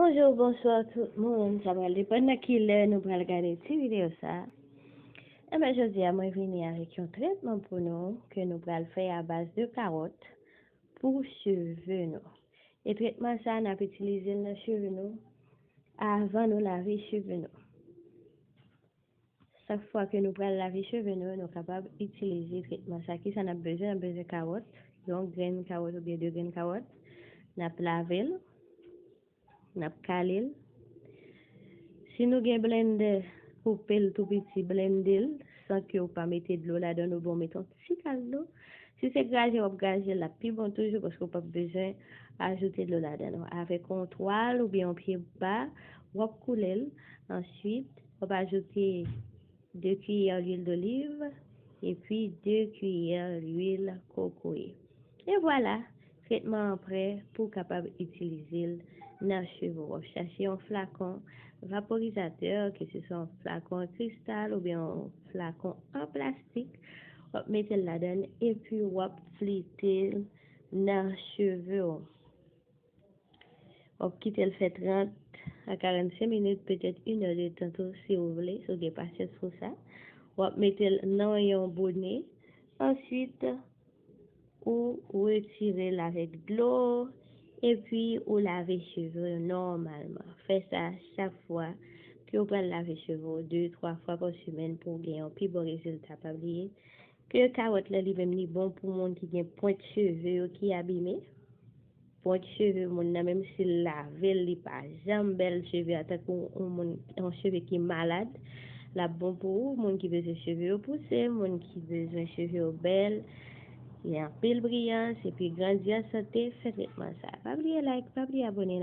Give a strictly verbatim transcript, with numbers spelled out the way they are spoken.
Bonjou, bonswa tout moun. Sa pral depann nan ki lè nou pral gade ti videyo sa. Enben, jodi a, mwen vini avèk yon tretman pou nou ke nou pral fè a baz de kawòt pou cheve nou. E tretman sa, n ap itilize l nan cheve nou avan nou lave cheve nou. Chak fwa ke nou pral lave cheve nou, nou kapab itilize tretman sa. Kisa n ap bezwen? N ap bezwen kawòt, yon grenn kawòt oubyen de grenn kawòt. N ap lave l, n ap kale l. Si nou gen blendè, koupe l tou piti, blende l, san ke w pa mete dlo ladan l, oubyen w mete yon ti kal dlo. Si se graje w ap graje l, l ap pi bon toujou, paske w p ap bezwen ajoute dlo ladan l. Avèk yon twal oubyen yon pye ba, w ap koule l. Answit, w ap ajoute de kiyè lwil doliv epi de kiyè lwil kokoye. E vwala, tretman an prè pou w kapab itilize l nan cheve w. W ap chache yon flakon vaporizatè, ke se swa yon flakon an kristal oubyen yon flakon an plastik. W ap mete l ladan l epi w ap flite l nan cheve w. W ap kite l fè trant a karannsenk minit, petèt inè de tan tou, si w vle, si w gen pasyans pou sa. W ap mete l nan yon bone. Answit, ou retire l avèk dlo, epi ou lave cheve w nòmalman. Fè sa chak fwa ke w pral lave cheve w, de, twa fwa pa semèn pou w gen yon pi bon rezilta. Pa bliye ke kawòt la li menm li bon pou moun ki gen pwent cheve yo ki abime. Pwent cheve moun nan, menm si l lave l, li pa janm bèl cheve a, tankou yon moun, yon cheve ki malad. L ap bon pou ou, moun ki bezwen cheve yo pouse, moun ki bezwen cheve yo bèl, gen anpil briyans, epi grandi an sante, fè tretman sa. Pa bliye like, pa bliye abone.